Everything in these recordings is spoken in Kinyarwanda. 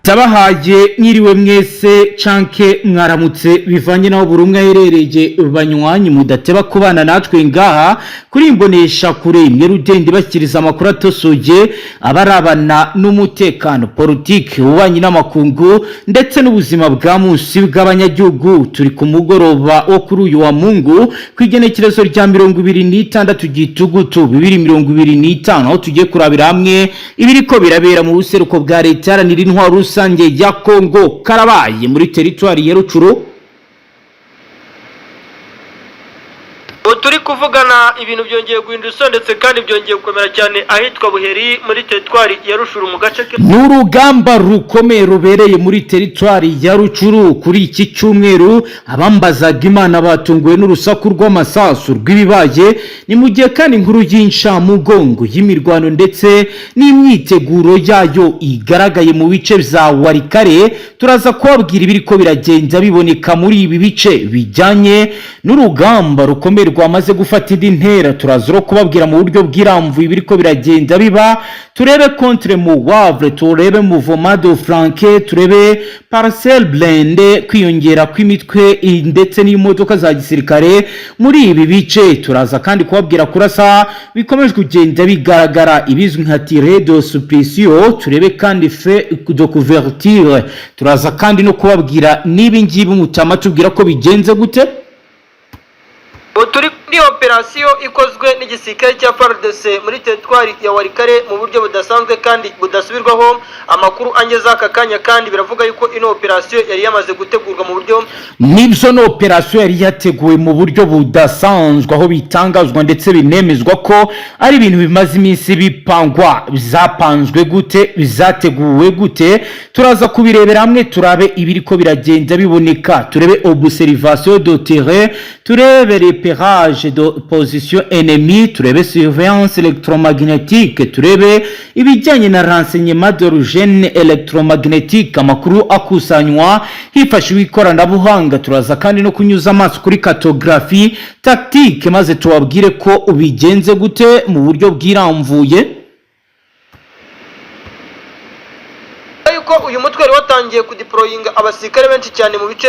Tabahaye mwiriwe mwese canke mwaramutse, bivanye naho buri umwe aherereye. Banywanyi mudateba kubana natwe ngaha kuri imbonesha kure imwe rudende, bashyikiriza amakuru atosoye abarabana n'umutekano, politiki, ububanyi n'amakungu ndetse n'ubuzima bwa munsi bw'abanyagihugu. Turi ku mugoroba wo kuri uyu wa Mungu, ku igenekerezo rya 26 Gitugutu 2025, aho tugiye kurabira hamwe ibiriko birabera mu buseruko bwa Leta Iharanira Intwaro Rusange ya Kongo. Karabaye muri teritwari ya Rucuru. Ubu turi kuvugana, ibintu byongeye guhindura isura, ndetse kandi byongeye gukomera cyane ahitwa Buheri muri teritwari ya Rushuru, mu gace ke. Ni urugamba rukomeye rubereye muri teritwari ya Rucuru kuri iki cyumweru. Abambazaga Imana batunguwe n'urusaku rw'amasasu rw'ibibaye. Ni mu gihe kandi inkuru y'incamugongo y'imirwano ndetse n'imyiteguro yayo igaragaye mu bice bya Warikare. Turaza kubabwira ibiriko biragenda biboneka muri ibi bice bijyanye n'urugamba rukomeye rwamaze gufata indi ntera. Turaza no kubabwira mu buryo bw'iramvuye ibiriko biragenda biba, turebe contre muwavre, turebe mouvement de flanc, turebe parcelle blindée, kwiyongera kw'imitwe ndetse n'imodoka za gisirikare muri ibi bice. Turaza kandi kubabwira kurasa bikomeje kugenda bigaragara, ibizwi nka tir de suppression, turebe kandi feu de couverture. Turaza kandi no kubabwira n'ibi ngibi mutama tubwira ko bigenze gute. Ubu turi muri operasiyo ikozwe n'igisirikare cya FARDC muri teritwari ya Warikare mu buryo budasanzwe kandi budasubirwaho. Amakuru angeze aka kanya kandi biravuga yuko ino operasiyo yari yamaze gutegurwa mu buryo Nibyo, ni operasiyo yari yateguwe mu buryo budasanzwe, aho bitangazwa ndetse binemezwa ko ari ibintu bimaze iminsi bipangwa. Bizapanzwe gute? Bizateguwe gute? Turaza kubirebera hamwe, turabe ibiriko biragenda biboneka, turebe observation de terrain, turebe repérage de position ennemi, turebe surveillance électromagnétique, turebe ibijyanye na renseignement d'origine électromagnétique, amakuru akusanywa hifashishijwe ikoranabuhanga. Turaza kandi no kunyuza amaso kuri cartographie tactique, maze tubabwire ko bigenze gute mu buryo bwiramvuye. Yuko uyu mutwe wari watangiye kudeployinga abasirikare benshi cyane mu bice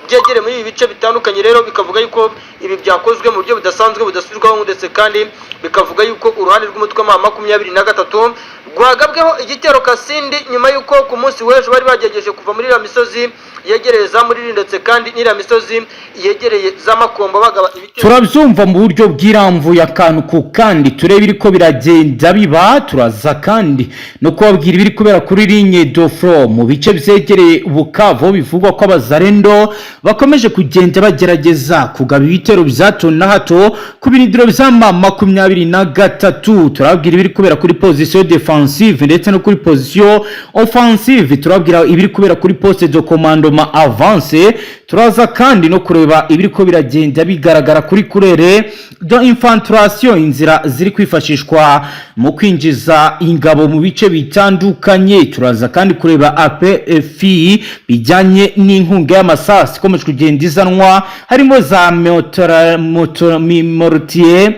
byegereye muri ibi bice bitandukanye. Rero bikavuga yuko ibi byakozwe mu buryo budasanzwe, budasubirwaho, ndetse kandi bikavuga yuko uruhande rw'umutwe wa 23 rwagabweho igitero Kasindi, nyuma yuko ku munsi w'ejo bari bagerageje kuva muri iriya misozi yegereye za Muriri, ndetse kandi n'iriya misozi yegereye za Makombo, bagaba ibitero. Turabyumva mu buryo bwiramvuye akantu ku kandi, turebe ibiriko biragenda biba. Turaza kandi no kubabwira ibiri kubera kuri ligne de front mu bice byegereye Bukavu. Bivugwa ko abazarendo bakomeje kugenda bagerageza kugaba ibitero bya hato na hato ku birindiro bya M23. Turababwira ibiri kubera kuri position défensive ndetse no kuri position offensive. Turababwira ibiri kubera kuri poste de commandement avancé. Turaza kandi no kureba ibiriko biragenda bigaragara kuri couloir d'infiltration, inzira ziri kwifashishwa mu kwinjiza ingabo mu bice bitandukanye. Turaza kandi kureba APFI, bijyanye n'inkunga y'amasasu ikomeje kugenda izanwa, harimo za mortier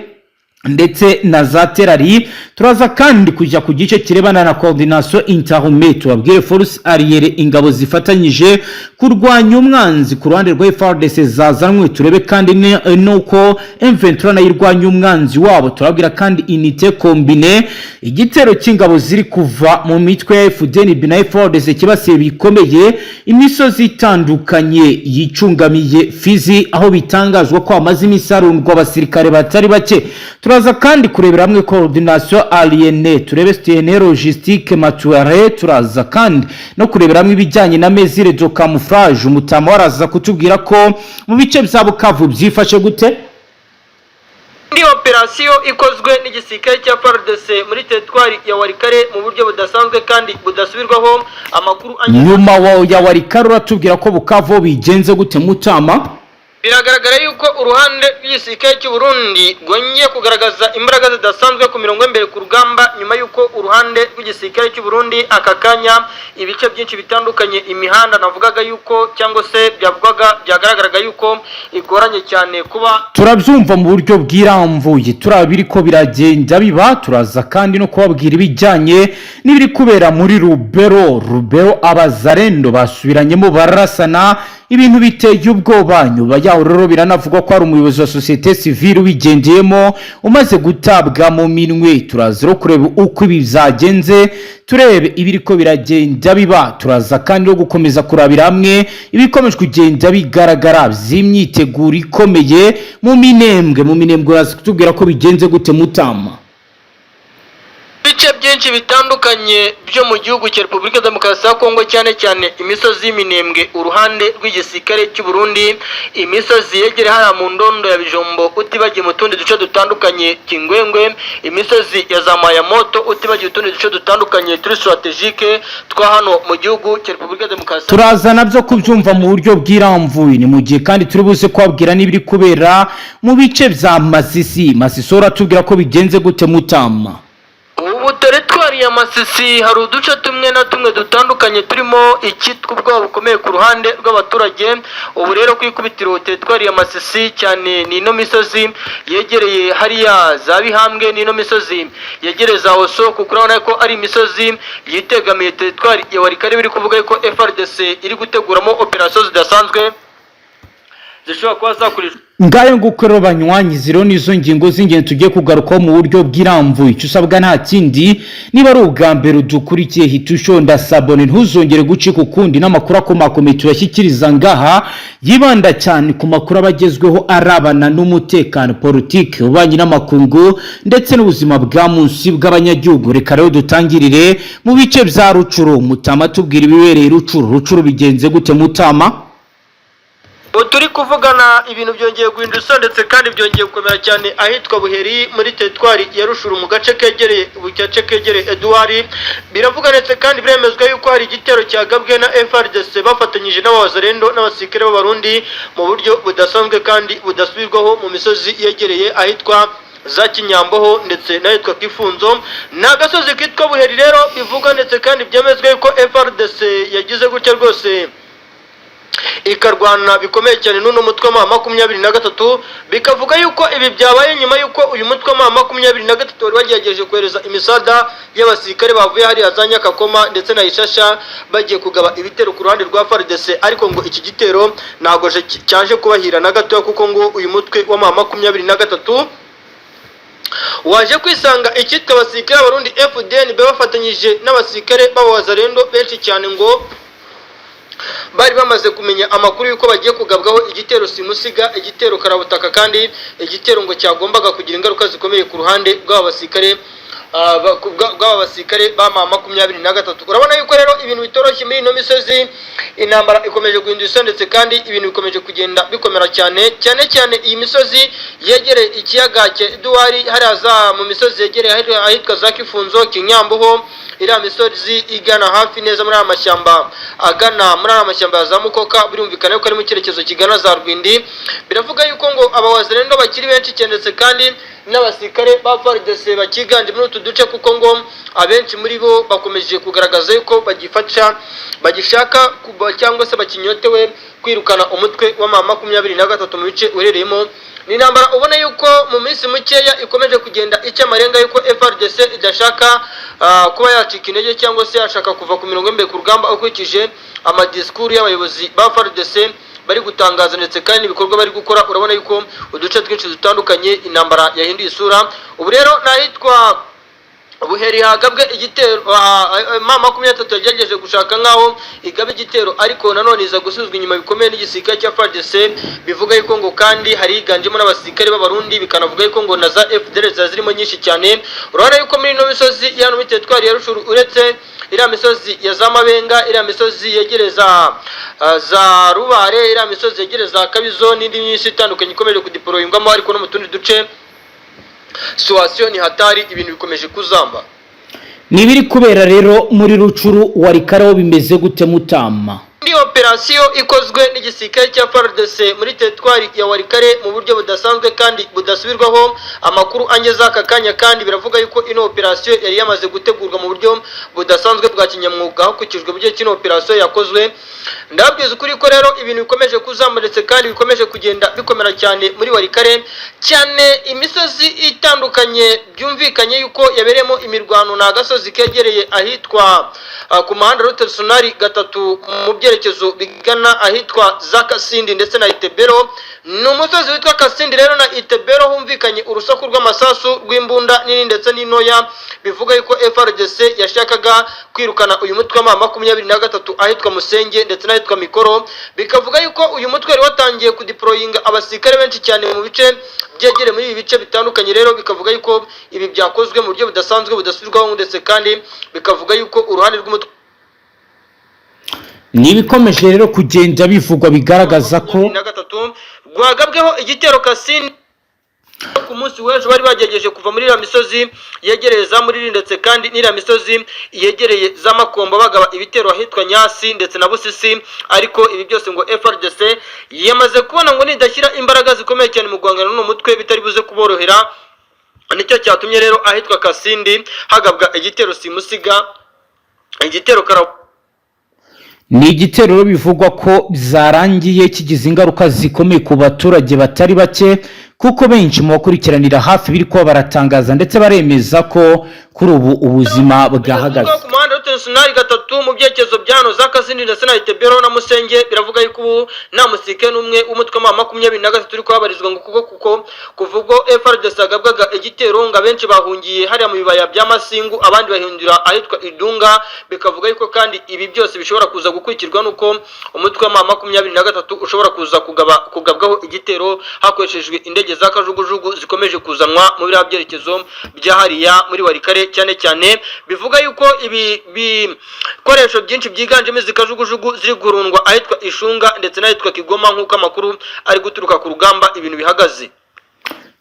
ndetse na za terari. Turaza kandi kujya ku gice kirebana na coordination interarmées, tubabwire force alliée, ingabo zifatanyije kurwanya umwanzi ku ruhande rwa FARDC zazanwe, turebe kandi nuko M23 nayo irwanya umwanzi wabo. Turabwira kandi unité combinée, igitero cy'ingabo ziri kuva mu mitwe ya FDNB na FARDC kibasiye bikomeye imisozi itandukanye yicungamiye Fizi, aho bitangazwa ko hamaze iminsi harundwa abasirikare batari bake. Turaza kandi kurebera hamwe coordination aérienne, turebe soutien logistique matériel. Turaza kandi no kurebera hamwe ibijyanye na mesure de camouflage. Umutama waraza kutubwira ko mu bice bya Bukavu byifashe gute. Indi operasiyo ikozwe n'igisirikare cya FARDC muri teritwari ya Warikare mu buryo budasanzwe kandi budasubirwaho. Amakuru Nyuma ya Warikare uratubwira ko Bukavu bigenze gute, mutama? Biragaragara yuko uruhande rw'igisirikare cy'u Burundi rwongeye kugaragaza imbaraga zidasanzwe ku mirongo y'imbere ku rugamba, nyuma y'uko uruhande rw'igisirikare cy'u Burundi aka kanya ibice byinshi bitandukanye, imihanda navugaga yuko cyangwa se byavugwaga byagaragaraga yuko igoranye cyane kuba Turabyumva mu buryo bwirambuye, turaba ibiri ko biragenda biba. Turaza kandi no kubabwira ibijyanye n'ibiri kubera muri Rubero. Rubero abazarendo basubiranyemo, barasana, ibintu biteye ubwoba. Nyuma yaho rero biranavugwa ko hari umuyobozi wa sosiyete sivile ubigendeyemo umaze gutabwa mu minwe. Turaza rero kureba uko ibi byagenze, turebe ibiri ko biragenda biba. Turaza kandi no gukomeza kurabira hamwe ibikomeje kugenda bigaragara by'imyiteguro ikomeye mu Minembwe. Mu Minembwe uraza kutubwira ko bigenze gute, Mutama? Ibice byinshi bitandukanye byo mu gihugu cya Repubulika Demokarasi ya Kongo, cyane cyane imisozi y'Iminembwe, uruhande rw'igisirikare cy'u Burundi, imisozi yegereye hariya mu ndondo ya Bijombo, utibagiye mu tundi duce dutandukanye, Kingwengwe, imisozi ya za Mayamoto, utibagiye utundi duce dutandukanye turi stratégique twa hano mu gihugu cya Repubulika Demokarasi. Turaza nabyo kubyumva mu buryo bwirambuye. Ni mu gihe kandi turi buze kubabwira n'ibiri kubera mu bice bya Masisi. Masisi uratubwira ko bigenze gute, Mutama? Ubu teritwari ya Masisi hari uduce tumwe na tumwe dutandukanye turimo icyitwa ubwoba bukomeye ku ruhande rw'abaturage. Ubu rero ku ikubitiro teritwari ya Masisi cyane ni ino misozi yegereye hariya za Bihambwe, ni ino misozi yegereye za Oso, kuko urabona ko ari imisozi yitegamiye teritwari ya Walikale. Biri kuvuga ko FARDC iri guteguramo operasiyo zidasanzwe zishobora kuba zakoreshwa. Ngayo nguko rero banywanyi, zero nizo ngingo z'ingenzi tugiye kugarukaho mu buryo bw'irambuye. Icyo usabwa nta kindi, niba ari ubwa mbere udukurikiye, hita ushonda s'abonner, ntuzongere gucika ukundi n'amakuru akomakomeye tuyashyikiriza ngaha, yibanda cyane ku makuru aba agezweho arabana n'umutekano, politiki, ububanyi n'amakungu ndetse n'ubuzima bwa munsi bw'abanyagihugu. Reka rero dutangirire mu bice bya Rucuru. Mutama, tubwira ibibereye Rucuru. Rucuru bigenze gute, Mutama? Ubu turi kuvugana ibintu byongeye guhindura isura, ndetse kandi byongeye gukomera cyane ahitwa Buheri muri teritwari ya Rushuru, mu gace kegereye gace kegereye Eduwari. Biravuga ndetse kandi biremezwa yuko hari igitero cyagabwe na FARDC bafatanyije n'abazarendo n'abasirikare b'Abarundi mu buryo budasanzwe kandi budasubirwaho mu misozi yegereye ahitwa za Kinyamboho ndetse n'ahitwa Kifunzo. Ni agasozi kitwa Buheri rero bivugwa ndetse kandi byemezwa yuko FARDC yagize gutya rwose ikarwana bikomeye cyane n'uno mutwe wa 23. Bikavuga yuko ibi byabaye nyuma yuko uyu mutwe wa 23 wari wagerageje kohereza imisada y'abasirikare bavuye hariya za Nyakakoma ndetse na Ishasha, bagiye kugaba ibitero ku ruhande rwa FARDC, ariko ngo iki gitero ntabwo cyaje kubahira na gatoya, kuko ngo uyu mutwe wa 23 waje kwisanga icyitwa abasirikare b'Abarundi FDNB bafatanyije n'abasirikare b'Abawazarendo benshi cyane, ngo bari bamaze kumenya amakuru y'uko bagiye kugabwaho igitero simusiga, igitero karabutaka, kandi igitero ngo cyagombaga kugira ingaruka zikomeye ku ruhande rw'aba basirikare bw'aba basirikare ba 23. Urabona yuko rero ibintu bitoroshye muri ino misozi. Intambara ikomeje guhindura isura, ndetse kandi ibintu bikomeje kugenda bikomera cyane, cyane cyane iyi misozi yegereye ikiyaga cya Eduwari, hariya za mu misozi yegereye hariya ahitwa za Kifunzo, Kinyambuho, iriya misozi igana hafi neza muri aya mashyamba, agana muri aya mashyamba ya za Mukoka. Birumvikana yuko ari mu cyerekezo kigana za Rwindi. Biravuga yuko ngo abawazalendo bakiri benshi cyane, ndetse kandi n'abasirikare ba FARDC bakiganje muri utu duce, kuko ngo abenshi muri bo bakomeje kugaragaza yuko bagifasha, bagishaka cyangwa se bakinyotewe kwirukana umutwe wa 23 mu bice uherereyemo. Ni intambara ubona yuko mu minsi mikeya ikomeje kugenda ica amarenga yuko FARDC idashaka kuba yacika intege cyangwa se yashaka kuva ku mirongo y'imbere ku rugamba, ukurikije amadisikuru y'abayobozi ba FARDC bari gutangaza ndetse kandi n'ibikorwa bari gukora. Urabona yuko uduce twinshi dutandukanye intambara yahinduye isura. Ubu rero n'ahitwa Buheri hagabwe igitero, 23 yagerageje gushaka nkaho igaba igitero, ariko nanone iza gusubizwa inyuma bikomeye n'igisirikare cya FARDC. Bivuga yuko ngo kandi hari higanjemo n'abasirikare b'Abarundi, bikanavuga yuko ngo na za FDLR ziba zirimo nyinshi cyane. Urabona yuko muri ino misozi ya hano muri teritwari ya Rushuru, uretse iriya misozi ya za Mabenga, iriya misozi yegereza za Rubare, iriya misozi yegereza Kabizo n'indi myinshi itandukanye ikomeje kudiporoyingwamo, ariko no mu tundi duce situation ni hatari, ibintu bikomeje kuzamba. Ni ibiri kubera rero muri Rucuru, Walikale ho bimeze gute, Mutama? Indi Ni operasiyo ikozwe n'igisirikare cya FARDC muri teritwari ya Walikale mu buryo budasanzwe kandi budasubirwaho. Amakuru angeze aka kanya kandi biravuga yuko ino operasiyo yari yamaze gutegurwa mu buryo budasanzwe bwa kinyamwuga, hakurikijwe uburyo kino operasiyo yakozwe. Ndababwiza ukuri ko rero ibintu bikomeje kuzamura ndetse kandi bikomeje kugenda bikomera cyane muri Walikale, cyane imisozi itandukanye byumvikanye yuko yabereyemo imirwano. Ni agasozi kegereye ahitwa ku muhanda route nationale 3 mu byerekezo bigana ahitwa za Kasindi ndetse na Itebero. Ni umusozi witwa Kasindi rero na Itebero humvikanye urusaku rw'amasasu, rw'imbunda nini ndetse n'intoya, bivuga yuko FARDC yashakaga kwirukana uyu mutwe wa 23 ahitwa Musenge ndetse n'ahitwa Mikoro. Bikavuga yuko uyu mutwe wari watangiye kudeployinga abasirikare benshi cyane mu bice byegereye muri ibi bice bitandukanye. Rero bikavuga yuko ibi byakozwe mu buryo budasanzwe budasubirwaho, ndetse kandi bikavuga yuko uruhande rw'umutwe Ni ibikomeje rero kugenda bivugwa bigaragaza ko 23 rwagabweho igitero Kasindi ku munsi w'ejo. Bari bagerageje kuva muri iriya misozi yegereye za Muriri ndetse kandi n'iriya misozi yegereye za Makombo, bagaba ibitero ahitwa Nyasi ndetse na Busisi. Ariko ibi byose ngo FARDC yamaze kubona ngo nidashyira imbaraga zikomeye cyane mu guhangana n'uno mutwe bitari buze kuborohera. Nicyo cyatumye rero ahitwa Kasindi hagabwa igitero simusiga, igitero kara Ni igitero rero bivugwa ko byarangiye kigize ingaruka zikomeye ku baturage batari bake, kuko benshi mu bakurikiranira hafi biri kuba baratangaza ndetse baremeza ko kuri ubu ubuzima bwahagaze. Ku muhanda route nationale 3 mu byerekezo bya hano za Kasindi ndetse na Itebero na Musenge, biravuga yuko ubu nta musirikare n'umwe w'umutwe wa 23 uri kuhabarizwa, ngo kuko kuva ubwo FARDC yagabwaga igitero ngo abenshi bahungiye hariya mu bibaya bya Masingu, abandi bahindura ahitwa Idunga. Bikavuga yuko kandi ibi byose bishobora kuza gukurikirwa n'uko umutwe wa 23 ushobora kuza kugabwaho igitero hakoreshejwe indege za kajugujugu zikomeje kuzanwa mu biriya byerekezo bya hariya muri Walikale cyane cyane. Bivuga yuko ibi bikoresho byinshi byiganjemo izi kajugujugu ziri gurundwa ahitwa Ishunga ndetse n'ahitwa Kigoma, nk'uko amakuru ari guturuka ku rugamba ibintu bihagaze.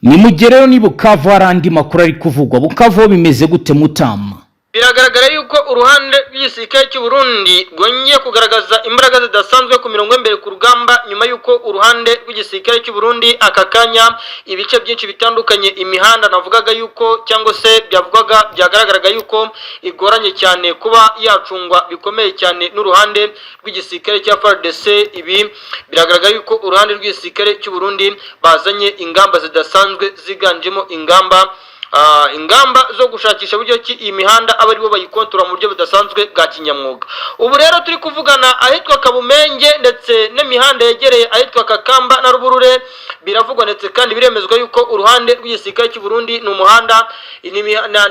Ni mu gihe rero ni Bukavu hari andi makuru ari kuvugwa. Bukavu bimeze gute, Mutama? Biragaragara yuko uruhande rw'igisirikare cy'u Burundi rwongeye kugaragaza imbaraga zidasanzwe ku mirongo y'imbere ku rugamba, nyuma y'uko uruhande rw'igisirikare cy'u Burundi aka kanya ibice byinshi bitandukanye, imihanda navugaga yuko cyangwa se byavugwaga byagaragaraga yuko igoranye cyane kuba yacungwa bikomeye cyane n'uruhande rw'igisirikare cya FARDC, ibi biragaragara yuko uruhande rw'igisirikare cy'u Burundi bazanye ingamba zidasanzwe, ziganjemo ingamba zo gushakisha buryo ki iyi mihanda aba aribo bayikontorora mu buryo budasanzwe bwa kinyamwuga. Ubu rero turi kuvugana ahitwa Kabumenge ndetse n'imihanda yegereye ahitwa Kakamba na Ruburure, biravugwa ndetse kandi biremezwa yuko uruhande rw'igisirikare cy'u Burundi ni umuhanda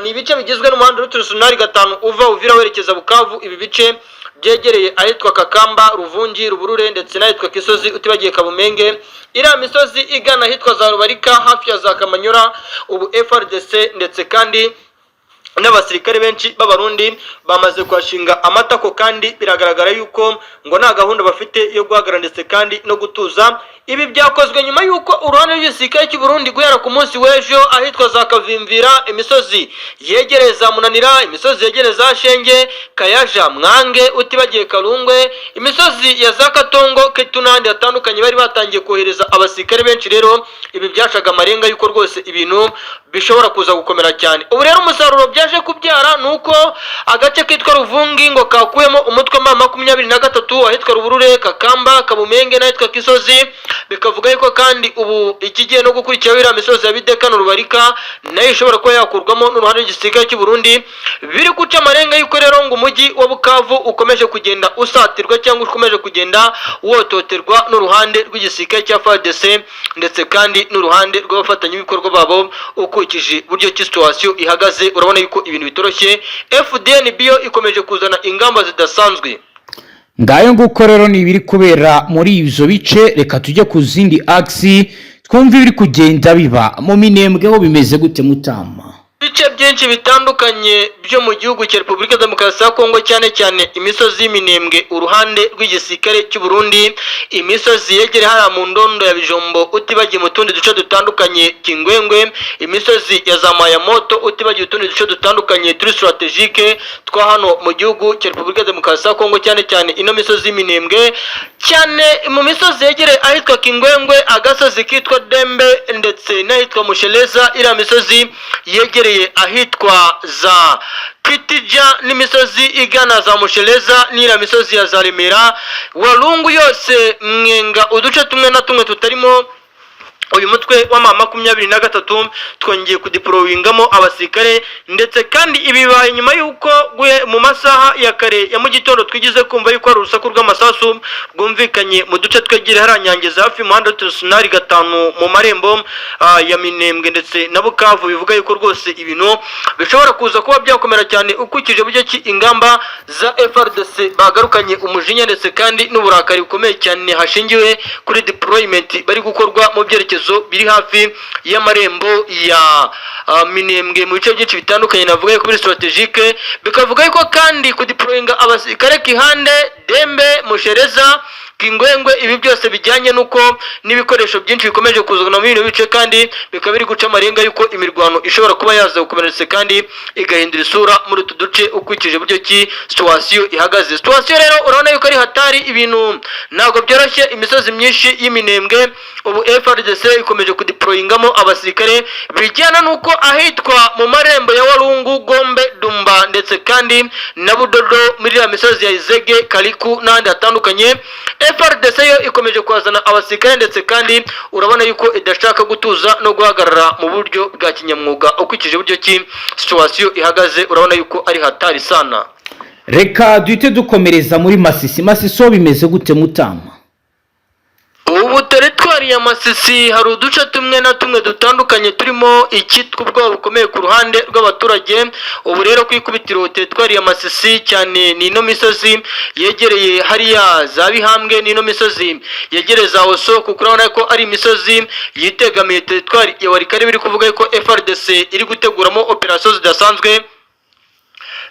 ni ibice bigizwe n'umuhanda route nationale 5 uva Uvira werekeza Bukavu. Ibi bice byegereye ahitwa Kakamba, Ruvungi, Ruburure ndetse n'ahitwa Kisozi, utibagiye Kabumenge, iriya misozi igana ahitwa za Rubarika hafi ya za Kamanyura, ubu FARDC ndetse kandi n'abasirikare benshi b'Abarundi bamaze kuhashinga amatako, kandi biragaragara yuko ngo nta gahunda bafite yo guhagarara ndetse kandi no gutuza. Ibi byakozwe nyuma y'uko uruhande rw'igisirikare cy'u Burundi guhera ku munsi w'ejo ahitwa za Kavimvira, imisozi yegereye za Munanira, imisozi yegereye za Shenge, Kayaja, Mwange, utibagiye Karungwe, imisozi ya za Katongo, Ketu n'ahandi hatandukanye bari batangiye kohereza abasirikare benshi. Rero ibi byacaga amarenga yuko rwose ibintu bishobora kuza gukomera cyane. Ubu rero umusaruro byaje kubyara ni uko agace kitwa Ruvungi ngo kakuyemo umutwe wa 23 ahitwa Ruburure, Kakamba, Kabumenge n'ahitwa Kisozi. Bikavuga yuko kandi ubu ikigiye no gukurikiraho iriya misozi ya Bideka na Rubarika nayo ishobora kuba yakurwamo n'uruhande rw'igisirikare cy'u Burundi. Biri guca amarenga yuko rero ngo umujyi wa Bukavu ukomeje kugenda usatirwa cyangwa ukomeje kugenda wototerwa n'uruhande rw'igisirikare cya FARDC ndetse kandi n'uruhande rw'abafatanyabikorwa babo. Ukurikije buryo ki situation ihagaze, urabona yuko ibintu bitoroshye. FDNB yo ikomeje kuzana ingamba zidasanzwe. Ngayo nguko rero ni ibiri kubera muri ibyo bice. Reka tujye ku zindi axes, twumve ibiri kugenda biba mu Minembwe. Ho bimeze gute, Mutama? Ibice byinshi bitandukanye byo mu gihugu cya Repubulika Demokarasi ya Kongo, cyane cyane imisozi y'Iminembwe, uruhande rw'igisirikare cy'u Burundi, imisozi yegereye hariya mu ndondo ya Bijombo, utibagiye mu tundi duce dutandukanye, Kingwengwe, imisozi ya za Mayamoto, utibagiye utundi duce dutandukanye turi stratégique twa hano mu gihugu cya Repubulika Demokarasi ya Kongo, cyane cyane ino misozi y'Iminembwe, cyane mu misozi yegereye ahitwa Kingwengwe, agasozi kitwa Dembe, ndetse n'ahitwa Musheleza, iriya misozi yegereye ahitwa za Kitija n'imisozi igana za Musheleza, n'iriya misozi ya za Remera, Walungu yose, Mwenga, uduce tumwe na tumwe tutarimo uyu mutwe wa M23 twongeye kudeployingamo abasirikare. Ndetse kandi ibi bibaye nyuma y'uko mu masaha ya kare ya mu gitondo twigize kumva yuko hari urusaku rw'amasasu rwumvikanye mu duce twegereye hariya Nyangezi, hafi y'umuhanda w'utusunari 5 mu marembo ya Minembwe ndetse na Bukavu. Bivuga yuko rwose ibintu bishobora kuza kuba byakomera cyane ukurikije buryo ki ingamba za FARDC bagarukanye umujinya ndetse kandi n'uburakari bukomeye cyane, hashingiwe kuri deployment bari gukorwa mu byerekezo biri hafi y'amarembo ya Minembwe mu bice byinshi bitandukanye, navuga yuko muri stratégique. Bikavuga yuko kandi kudeployinga abasirikare Kihande, Dembe, Mushereza, Kingwengwe, ibi byose bijyanye n'uko n'ibikoresho byinshi bikomeje kuzana muri bino bice, kandi bikaba biri guca amarenga yuko imirwano ishobora kuba yaza gukomera ndetse kandi igahindura isura muri utu duce ukurikije uburyo ki situation ihagaze. Situation rero urabona yuko ari hatari, ibintu ntabwo byoroshye. Imisozi myinshi y'Iminembwe ubu FARDC ikomeje kudeployingamo abasirikare, bijyana n'uko ahitwa mu marembo ya Walungu, Gombe, Dumba ndetse kandi na Budodo, muri iriya misozi ya Izege, Kariku n'ahandi hatandukanye, FARDC yo ikomeje kuhazana abasirikare, ndetse kandi urabona yuko idashaka gutuza no guhagarara mu buryo bwa kinyamwuga. Ukurikije uburyo ki situation ihagaze, urabona yuko ari hatari sana. Reka duhite dukomereza muri Masisi. Masisi ho bimeze gute, Mutama? Ubu teritwari ya Masisi hari uduce tumwe na tumwe dutandukanye turimo icyitwa ubwoba bukomeye ku ruhande rw'abaturage. Ubu rero ku ikubitiro, teritwari ya Masisi cyane ni ino misozi yegereye hariya za Bihambwe, ni ino misozi yegereye za Oso, kuko urabona ko ari imisozi yitegamiye teritwari ya Walikale. Biri kuvuga ko FARDC iri guteguramo operasiyo zidasanzwe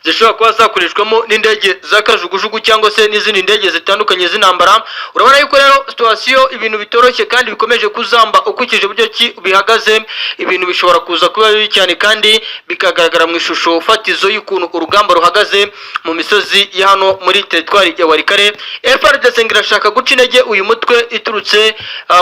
zishobora kuba zakoreshwamo n'indege za kajugujugu cyangwa se n'izindi ndege zitandukanye z'intambara. Urabona yuko rero situation, ibintu bitoroshye kandi bikomeje kuzamba. Ukurikije uburyo ki bihagaze, ibintu bishobora kuza kuba bibi cyane kandi bikagaragara mu ishusho fatizo y'ukuntu urugamba ruhagaze mu misozi ya hano muri teritwari ya Walikale. FARDC ngo irashaka guca intege uyu mutwe iturutse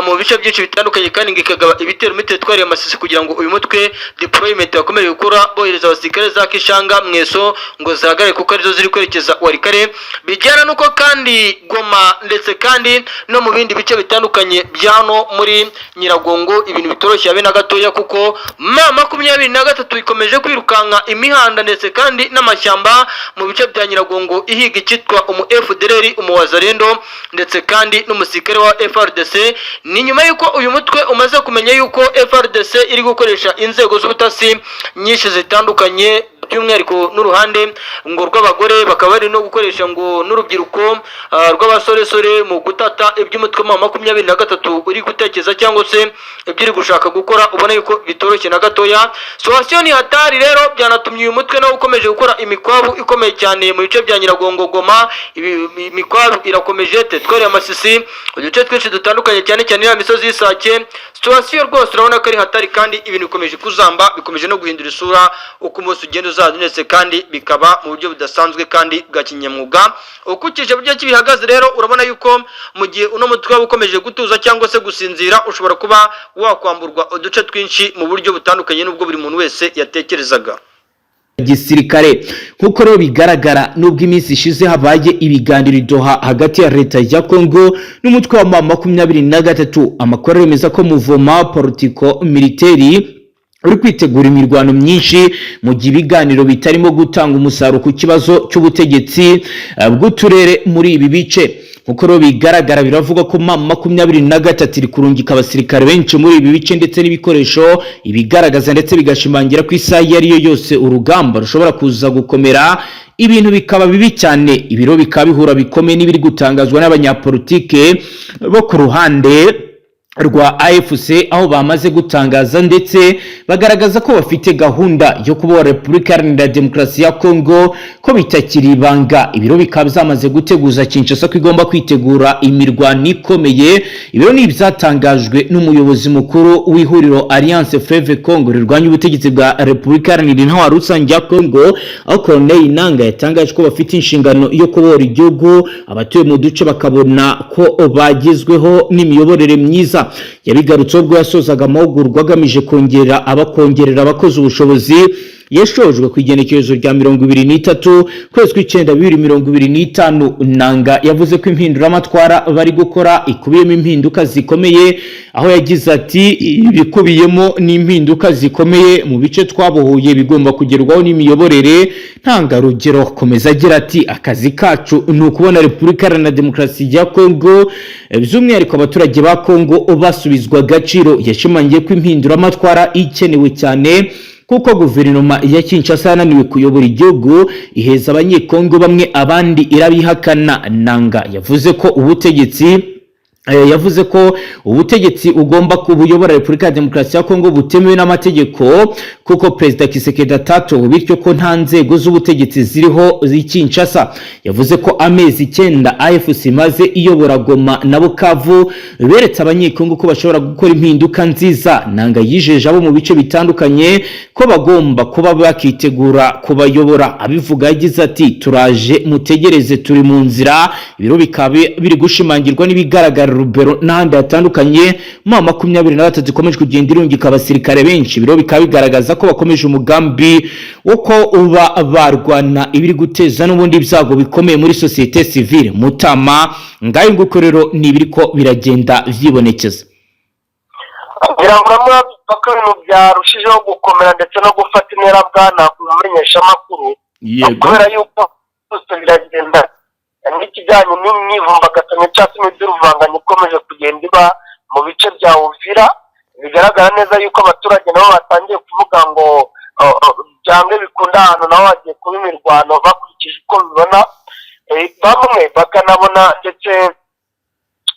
mu bice byinshi bitandukanye, kandi ngo ikagaba ibitero muri teritwari ya Masisi kugira ngo uyu mutwe deployment bakomeje gukora, bohereza abasirikare za Kishanga, Mweso, ngo zihagarare kuko arizo ziri kwerekeza Walikale. Bijyana n'uko kandi Goma ndetse kandi no mu bindi bice bitandukanye bya hano muri Nyiragongo ibintu bitoroshye habe na gatoya, kuko M23 ikomeje kwirukanka imihanda ndetse kandi n'amashyamba mu bice bya Nyiragongo, ihiga icyitwa umu FDLR, umuwazalendo ndetse kandi n'umusirikare wa FARDC. Ni nyuma y'uko uyu mutwe umaze kumenya yuko FARDC iri gukoresha inzego z'ubutasi nyinshi zitandukanye, by'umwihariko n'uruhande ngo rw'abagore, bakaba bari no gukoresha ngo n'urubyiruko rw'abasoresore mu gutata iby'umutwe wa 23 uri gutekereza cyangwa se ibyo uri gushaka gukora. Ubona yuko bitoroshye na gatoya, situation ni hatari. Rero byanatumye uyu mutwe nawe ukomeje gukora imikwabu ikomeye cyane mu bice bya Nyiragongo, Goma. Imikwabu irakomeje, teritwari ya Masisi, uduce twinshi dutandukanye, cyane cyane ya misozi y'Isake. Situation rwose urabona ko ari hatari, kandi ibintu bikomeje kuzamba, bikomeje no guhindura isura uko umunsi ugenda uzaza, ndetse kandi bikaba mu buryo budasanzwe kandi bwa kinyamwuga. Ukurikije uburyo ki bihagaze rero, urabona yuko mu gihe uno mutwe waba ukomeje gutuza cyangwa se gusinzira, ushobora kuba wakwamburwa uduce twinshi mu buryo butandukanye n'ubwo buri muntu wese yatekerezaga. Gisirikare, nk'uko rero bigaragara, nubwo iminsi ishize habaye ibiganiro i Doha hagati ya leta ya Congo n'umutwe wa M23, amakuru aremeza ko mouvement politico militaire uri kwitegura imirwano myinshi mu gihe ibiganiro bitarimo gutanga umusaruro ku kibazo cy'ubutegetsi bw'uturere muri ibi bice. Nkuko rero bigaragara, biravuga ko M23 iri kurungika abasirikare benshi muri ibi bice ndetse n'ibikoresho, ibigaragaza ndetse bigashimangira ko isaha iyo ari yo yose urugamba rushobora kuza gukomera, ibintu bikaba bibi cyane. Ibiro bikaba bihura bikomeye n'ibiri gutangazwa n'abanyapolitike bo ku ruhande rwa AFC, aho bamaze gutangaza ndetse bagaragaza ko bafite gahunda yo kubohora Repubulika Iharanira Demokarasi ya Kongo, ko bitakiri ibanga. Ibiro bikaba byamaze guteguza Kinshasa ko igomba kwitegura imirwano ikomeye. Ibiro ni ibyatangajwe n'umuyobozi mukuru w'ihuriro Alliance Fleuve Congo rirwanya ubutegetsi bwa Repubulika Iharanira Intwaro Rusange ya Kongo, aho Corneille Nanga yatangaje ko bafite inshingano yo kubohora igihugu, abatuye mu duce bakabona ko bagezweho n'imiyoborere myiza. Yabigarutseho ubwo yasozaga amahugurwa agamije kongera abakongerera abakozi ubushobozi, yashojwe ku igenekerezo rya 23 kwezi kw'icyenda 2025. Nanga yavuze ko impinduramatwara bari gukora ikubiyemo impinduka zikomeye, aho yagize ati: "Ibikubiyemo n'impinduka zikomeye mu bice twabohoye bigomba kugerwaho n'imiyoborere ntangarugero." Komeza agira ati: "Akazi kacu ni ukubona Repubulika Iharanira Demokarasi ya Kongo, by'umwihariko abaturage ba Kongo, basubizwa agaciro." Yashimangiye ko impinduramatwara ikenewe cyane kuko guverinoma ya Kinshasa yananiwe kuyobora igihugu, iheza Abanyekongo bamwe, abandi irabihakana. Nanga yavuze ko ubutegetsi bugomba kubuyobora Repubulika ya Demokarasi ya Kongo butemewe n'amategeko, kuko Perezida Tshisekedi atatowe, bityo ko nta nzego z'ubutegetsi ziriho z'i Kinshasa. Yavuze ko amezi 9 AFC imaze iyobora Goma na Bukavu beretse Abanyekongo ko bashobora gukora impinduka nziza. Nanga yijeje abo mu bice bitandukanye ko bagomba kuba bakitegura kubayobora. Abivuga yagize ati: "Turaje, mutegereze, turi mu nzira." Ibiro bikaba biri gushimangirwa n'ibigaragara Rubero n'ahandi hatandukanye. M23 ikomeje kugenda irungika abasirikare benshi. Ibiro bikaba bigaragaza ko bakomeje umugambi wo ko uba barwana, ibiri guteza n'ubundi ibyago bikomeye muri sosiyete sivile. Mutama, ngayo nguko rero ni ibiri ko biragenda vyibonekeza. Ngira ngo murabona ko ibintu byarushijeho gukomera ndetse no gufata intera, bwana umumenyeshamakuru, kubera yuko byose biragenda nk'ikijyanye n'imyivumbagatanyo cyangwa se imiduruvanganyo ikomeje kugenda iba mu bice bya Uvira. Bigaragara neza yuko abaturage nabo batangiye kuvuga ngo byange bikunda ahantu naho hagiye kuba imirwano, bakurikije uko bibona. Bamwe bakanabona ndetse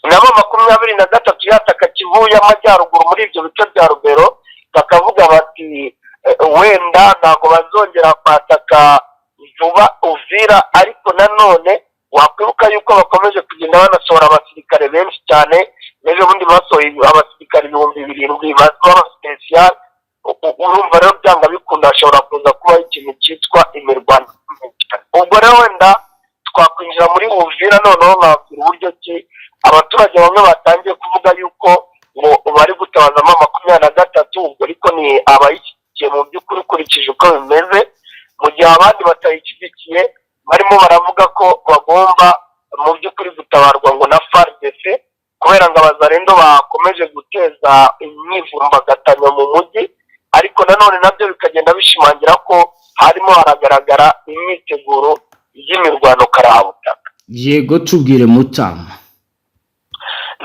nabo 23 yataka Kivu y'Amajyaruguru muri ibyo bice bya Rubero, bakavuga bati wenda ntabwo bazongera kwataka vuba Uvira. Ariko nanone wakwibuka yuko bakomeje kugenda banasohora abasirikare benshi cyane. N'ejo bundi basohoye abasirikare 7000 b'abasipesiyali. Urumva rero byanga bikunda hashobora kuza kubaho ikintu cyitwa imirwano. Ubwo rero wenda twakwinjira muri Uvira, noneho nkababwira uburyo ki abaturage bamwe batangiye kuvuga yuko ngo bari gutabazamo 23. Ubwo ariko ni abayishyigikiye mu by'ukuri ukurikije uko bimeze, mu gihe abandi batayishyigikiye barimo baravuga ko bagomba mu by'ukuri gutabarwa ngo na FARDC, kubera ngo Abazarendo bakomeje guteza imyivumbagatanyo mu mujyi. Ariko nanone nabyo bikagenda bishimangira ko harimo haragaragara imyiteguro y'imirwano karahabutaka. Yego, tubwire, Mutama.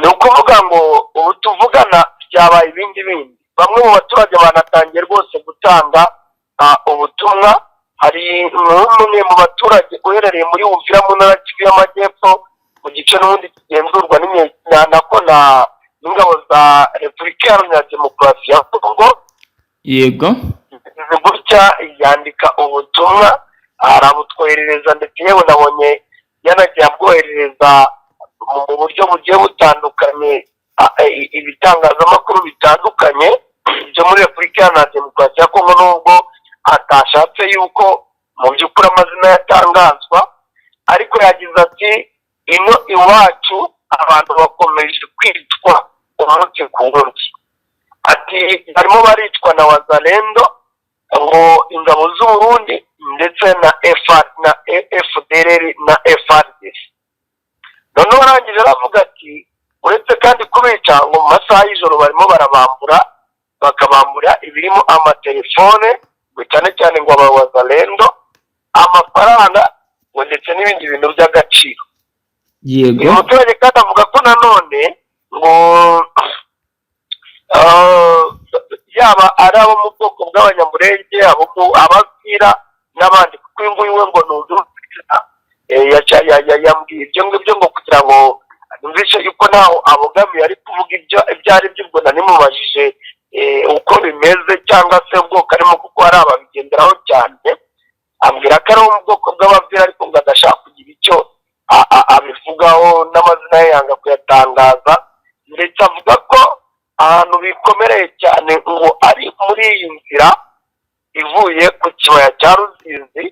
Ni ukuvuga ngo ubu tuvugana byabaye ibindi bindi. Bamwe mu baturage banatangiye rwose gutanga ubutumwa. Hari nk'umwe mu baturage uherereye muri Uvira, mu ntara Kivu y'Amajyepfo, mu gice n'ubundi kigenzurwa nako na n'ingabo za Repubulika Iharanira Demokarasi ya Kongo. Gutya yandika ubutumwa arabutwoherereza, ndetse yewe nabonye yanagiye abwoherereza mu buryo bugiye butandukanye ibitangazamakuru bitandukanye byo muri Repubulika Iharanira Demokarasi ya Kongo, nubwo atashatse yuko mu by'ukuri amazina yatangazwa. Ariko yagize ati: "Ino iwacu abantu bakomeje kwicwa umunsi ku wundi." Ati: "Barimo baricwa na Wazalendo, ngo ingabo z'Uburundi, ndetse na FR na FDLR na FARDC." Noneho arangije aravuga ati: "Uretse kandi kubica, ngo mu masaha y'ijoro barimo barabambura, bakabambura ibirimo amatelefone, ngo cyane cyane ngo aba Wazalendo, amafaranga, ngo ndetse n'ibindi bintu by'agaciro." Uyu muturage kandi avuga ko nanone ngo yaba ari abo mu bwoko bw'Abanyamurenge, abo mu Abavira n'abandi, kuko uyu nguyu we ngo ni undi yambwiye ibyo ngibyo ngo kugira ngo numve. Wumvishe yuko ntaho abogamiye, ari kuvuga ibyo ari byo. Ubwo nanimubajije uko bimeze cyangwa se ubwoko arimo, kuko hari ababigenderaho cyane, ambwira ko ari uwo mu bwoko bw'ababwira, ariko ngo adashaka kugira icyo abivugaho, n'amazina ye yanga kuyatangaza. Ndetse avuga ko ahantu bikomereye cyane ngo ari muri iyi nzira ivuye ku kibaya cya Ruzizi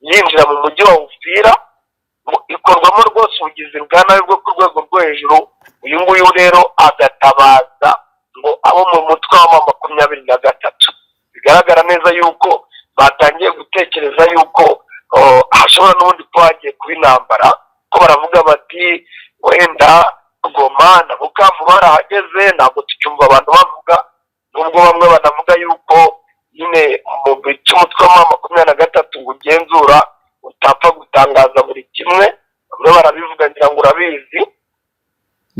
yinjira mu mujyi wa Uvira, ngo ikorwamo rwose ubugizi bwa nabi bwo ku rwego rwo hejuru. Uyu nguyu rero agatabaza ngo abo mu mutwe wa M23, bigaragara neza yuko batangiye gutekereza yuko, oh, hashobora n'ubundi kuba hagiye kuba intambara, ko baravuga bati wenda Goma na Bukavu barahageze, ntabwo tucyumva abantu bavuga, nubwo bamwe banavuga yuko nyine mu bice umutwe wa M23 ngo ugenzura utapfa gutangaza buri kimwe. Bamwe barabivuga, ngira ngo urabizi.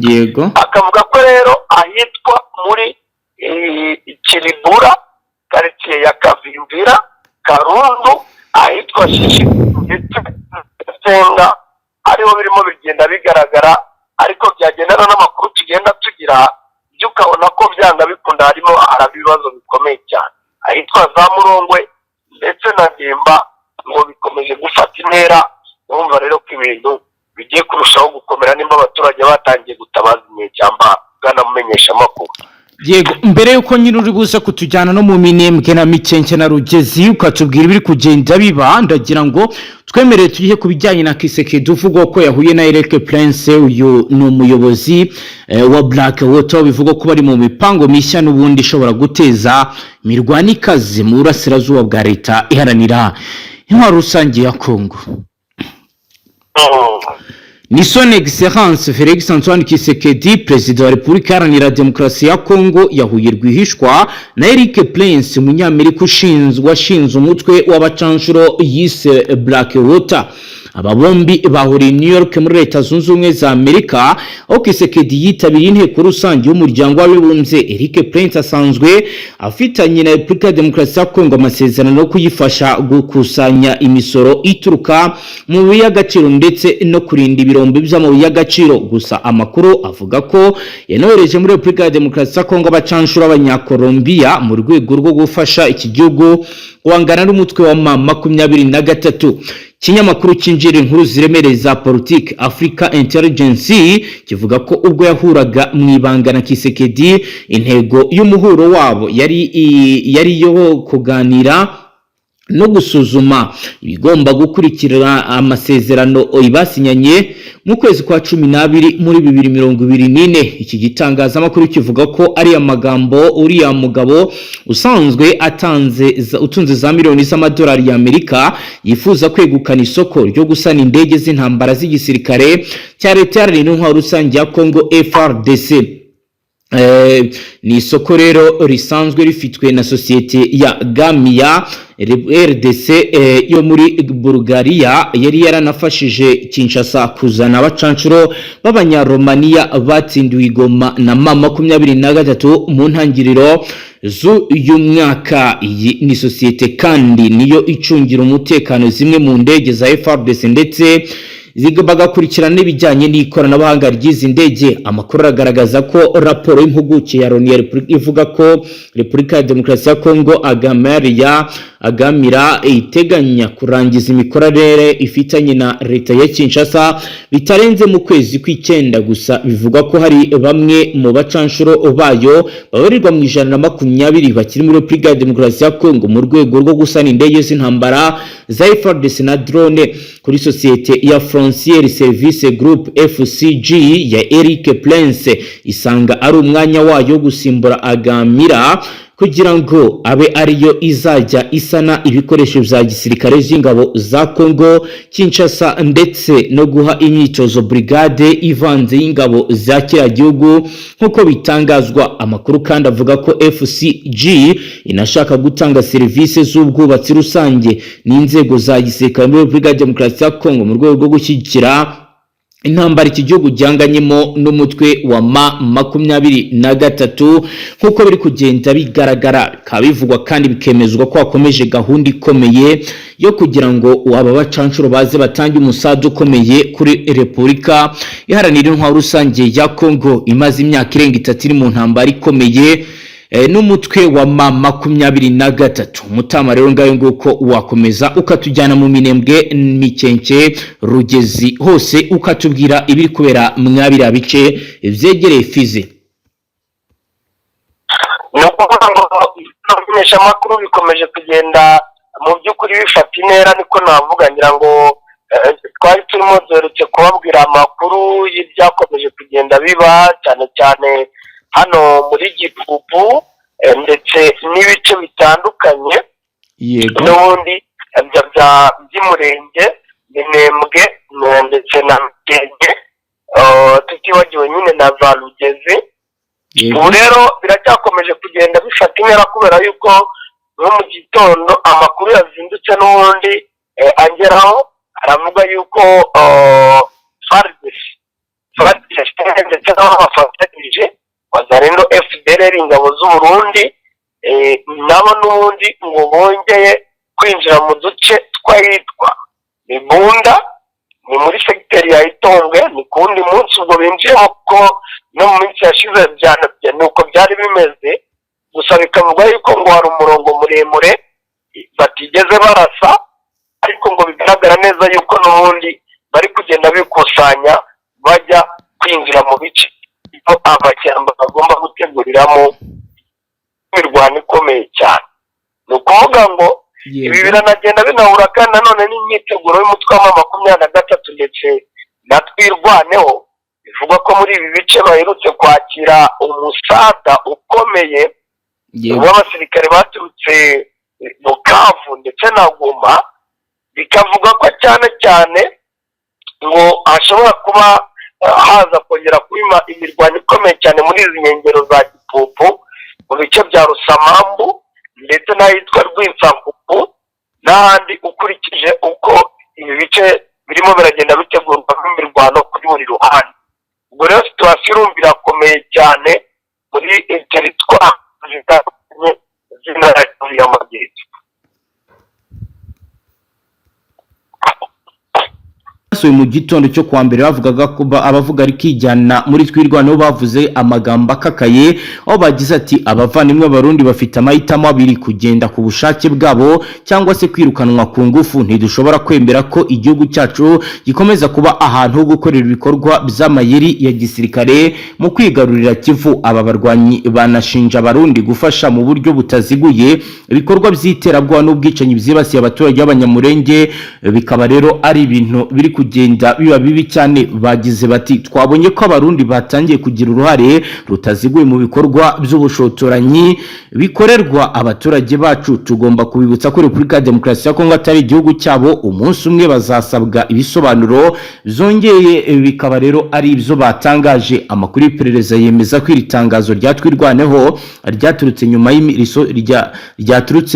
Yego. Akavuga ko rero ahitwa muri Kiribura, karitsiye ya Kavimvira, Karundu, ahitwa Shishi ndetse Senga, ariho birimo bigenda bigaragara. Ariko byagendana n'amakuru tugenda tugira byo, ukabona ko byanga bikunda harimo haraba ibibazo bikomeye cyane. Ahitwa za Murongwe ndetse na Ndimba ngo bikomeje gufata intera. Urumva rero ko ibintu bigiye kurushaho gukomera nimba abaturage batangiye gutabaza inyeshyamba, bwana mumenyeshamakuru. Yego, mbere yuko nyine uri buze kutujyana no mu Minembwe na Mikenke na Rugezi, ukatubwira ibiri kugenda biba, ndagira ngo twemerere tujye ku bijyanye na Tshisekedi uvugwa ko yahuye na Eric Prince. Uyu ni umuyobozi wa Black Water, bivugwa ko bari mu mipango mishya n'ubundi ishobora guteza imirwano ikaze mu burasirazuba bwa Leta Iharanira Intwaro Rusange ya Kongo. Ni Son Excellence Felix Antoine Tshisekedi, Perezida wa Repubulika Iharanira Demokarasi ya Kongo, yahuye rwihishwa na Eric Prince, umunyamerika ushinzwe washinze umutwe w'abacanshuro yise Black Water. Aba bombi bahuriye i New York muri Leta Zunze Ubumwe za Amerika, aho Tshisekedi yitabiriye inteko rusange y'Umuryango w'Abibumbye. Eric Prince asanzwe afitanye na Repubulika ya Demokarasi ya Kongo amasezerano yo kuyifasha gukusanya imisoro ituruka mu mabuye y'agaciro ndetse no kurinda ibirombe by'amabuye y'agaciro. Gusa amakuru avuga ko yanohereje muri Repubulika ya Demokarasi ya Kongo abacanshuro b'Abanyakolombiya mu rwego rwo gufasha iki gihugu guhangana n'umutwe wa M23. Ikinyamakuru cyinjira inkuru ziremereye za politiki, Africa Intelligence, kivuga ko ubwo yahuraga mu ibanga na Tshisekedi, intego y'umuhuro wabo yari iyo kuganira no gusuzuma ibigomba gukurikira amasezerano basinyanye mu kwezi kwa 12 muri 2024. Iki gitangazamakuru kivuga ko ari amagambo uriya mugabo usanzwe atanze utunze za miliyoni z'amadolari y'Amerika yifuza kwegukana isoko ryo gusana indege z'intambara z'igisirikare cya Leta Iharanira Intwaro Rusange ya Congo, FARDC. Ni isoko rero risanzwe rifitwe na sosiyete ya Gamia RDC yo muri Bulgaria, yari yaranafashije Kinshasa kuzana abacanshuro b'Abanyaromaniya batsindiwe i Goma na M23 mu ntangiriro z'uyu mwaka. Iyi ni sosiyete kandi niyo icungira umutekano zimwe mu ndege za FARDC ndetse bagakurikirana n'ibijyanye n'ikoranabuhanga ry'izi ndege. Amakuru aragaragaza ko raporo y'impuguke ya Loni ivuga ko Repubulika ya Demokarasi ya Kongo Agamaria Agamira iteganya kurangiza imikoranire ifitanye na leta ya Kinshasa bitarenze mu kwezi kw'icyenda. Gusa bivugwa ko hari bamwe mu bacanshuro bayo babarirwa mu 120 bakiri muri Repubulika ya Demokarasi ya Kongo mu rwego rwo gusana indege z'intambara za FARDC na drone. Kuri sosiyete ya Frontier Service Group, FCG, ya Eric Prince, isanga ari umwanya wayo wo gusimbura Agamira kugira ngo abe ariyo izajya isana ibikoresho bya gisirikare by'ingabo za Congo Kinshasa, ndetse no guha imyitozo brigade ivanze y'ingabo za kiriya gihugu, nk'uko bitangazwa. Amakuru kandi avuga ko FCG inashaka gutanga serivisi z'ubwubatsi rusange n'inzego za gisirikare muri Repubulika ya Demokarasi ya Congo mu rwego rwo gushyigikira Intambara iki gihugu gihanganyemo n'umutwe wa M23, nk'uko biri kugenda bigaragara, bikaba bivugwa kandi bikemezwa ko hakomeje gahunda ikomeye yo kugira ngo aba bacanshuro baze batange umusada ukomeye kuri Repubulika Iharanira Intwaro Rusange ya Congo, imaze imyaka irenga 3 iri mu ntambara ikomeye n'umutwe wa M23. Mutama, rero ngayo nguko, wakomeza ukatujyana mu Minembwe, Mikenke, Rugezi hose, ukatubwira ibiri kubera mwabiriya bice vyegereye Fizi. Ni ukuvuga ngo ibimenyeshamakuru bikomeje kugenda mu by'ukuri bifata intera, niko navuga. Ngira ngo twari turimo duherutse kubabwira amakuru y'ibyakomeje kugenda biba, cyane cyane hano muri Gipupu ndetse n'ibice bitandukanye n'ubundi by'umurenge Minembwe ndetse na Mikenge, tutibagiwe nyine na za Rugezi. Ubu rero biracyakomeje kugenda bifata intera, kubera yuko nko mu gitondo amakuru yazindutse n'ubundi angeraho aravuga yuko FARDC ndetse n'abo bafatanyije, Wazalendo, FDLR, ingabo z'u Burundi, nabo n'ubundi ngo bongeye kwinjira mu duce tw'ahitwa Mibunda, ni muri segiteri ya Itombwe. Ni ku wundi munsi ubwo binjiyemo, kuko no mu minsi yashize ni uko byari bimeze. Gusa bikavugwa yuko ngo hari umurongo muremure batigeze barasa, ariko ngo bigaragara neza yuko n'ubundi bari kugenda bikusanya bajya kwinjira mu bice amashyamba bagomba guteguriramo imirwano ikomeye cyane. Ni ukuvuga ngo ibi biranagenda binahura kandi nanone n'imyiteguro y'umutwe wa 23 ndetse na Twirwaneho. Bivugwa ko muri ibi bice baherutse kwakira umusada ukomeye w'abasirikare baturutse Bukavu ndetse na Goma. Bikavuga ko cyane cyane ngo hashobora kuba haza kongera kuba imirwano ikomeye cyane muri izi nkengero za Gipupu, mu bice bya Rusamambu ndetse n'ahitwa Rwinsampupu n'ahandi, ukurikije uko ibi bice birimo biragenda bitegurwamo imirwano kuri buri ruhande. Ubwo rero situation urumva irakomeye cyane muri teritwari zitandukanye z'intara ya Kivu y'Amajyepfo. Mu gitondo cyo kuwa mbere bavugaga ko abavuga rikijyana muri Twirwaneho bavuze amagambo akakaye, aho bagize ati: "Abavandimwe b'Abarundi bafite amahitamo abiri: kugenda ku bushake bwabo cyangwa se kwirukanwa ku ngufu. Ntidushobora kwemera ko igihugu cyacu gikomeza kuba ahantu ho gukorera ibikorwa by'amayeri ya gisirikare mu kwigarurira Kivu." Aba barwanyi banashinja Abarundi gufasha mu buryo butaziguye ibikorwa by'iterabwoba n'ubwicanyi byibasiye abaturage b'Abanyamurenge, bikaba rero ari ibintu biri kugenda biba bibi cyane. Bagize bati: "Twabonye ko Abarundi batangiye kugira uruhare rutaziguye mu bikorwa by'ubushotoranyi bikorerwa abaturage bacu. Tugomba kubibutsa ko Repubulika ya Demokarasi ya Kongo atari igihugu cyabo. Umunsi umwe bazasabwa ibisobanuro byongeye." Bikaba rero ari ibyo batangaje. Amakuru y'iperereza yemeza ko iri tangazo rya Twirwaneho ryaturutse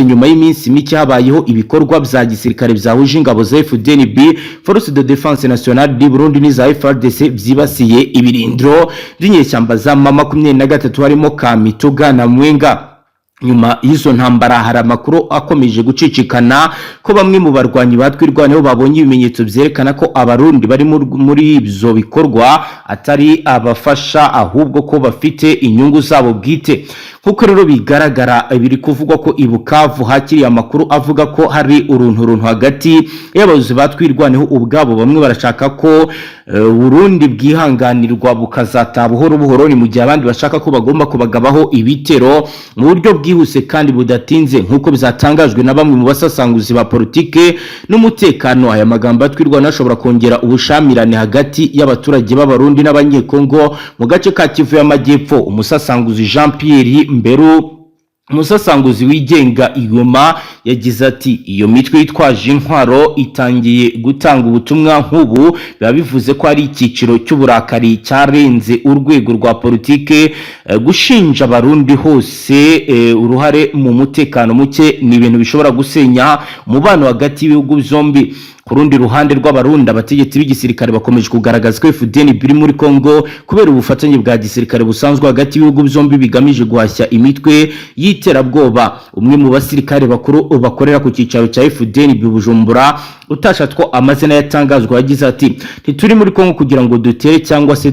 nyuma y'iminsi mike habayeho ibikorwa bya gisirikare byahuje ingabo za FDNB, Force de Défense Nationale du Burundi, n'iza FARDC, byibasiye ibirindiro by'inyeshyamba za M23, harimo Kamituga na Mwenga. Nyuma y'izo ntambara, hari amakuru akomeje gucicikana ko bamwe mu barwanyi ba Twirwaneho babonye ibimenyetso byerekana ko Abarundi bari muri ibyo bikorwa atari abafasha, ahubwo ko bafite inyungu zabo bwite. Nk'uko rero bigaragara, biri kuvugwa ko i Bukavu hakiriye amakuru avuga ko hari urunturuntu hagati y'abayobozi ba Twirwaneho ubwabo. Bamwe barashaka ko Burundi bwihanganirwa bukazataha buhoro buhoro, ni mu gihe abandi bashaka ko bagomba kubagabaho ibitero mu buryo bwihuse kandi budatinze, nk'uko bizatangajwe na bamwe mu basasanguzi ba politike n'umutekano. Aya magambo ya Twirwaneho ashobora kongera ubushamirane hagati y'abaturage b'Abarundi n'Abanyekongo mu gace ka Kivu y'Amajyepfo. Umusasanguzi Jean Pierre Mberu, umusasanguzi wigenga i Goma, yagize ati: "Iyo mitwe yitwaje intwaro itangiye gutanga ubutumwa nk'ubu, biba bivuze ko ari icyiciro cy'uburakari cyarenze urwego rwa politike. Gushinja Abarundi hose uruhare mu mutekano muke ni ibintu bishobora gusenya umubano hagati y'ibihugu byombi." Ku rundi ruhande rw'Abarundi, abategetsi b'igisirikare bakomeje kugaragaza ko FDNB iri muri Congo kubera ubufatanye bwa gisirikare busanzwe hagati y'ibihugu byombi bigamije guhashya imitwe y'iterabwoba. Umwe mu basirikare bakuru bakorera ku cyicaro cya FDNB Bujumbura, utashatse ko amazina yatangazwa, yagize ati: "Ntituri muri Congo kugira ngo dutere cyangwa se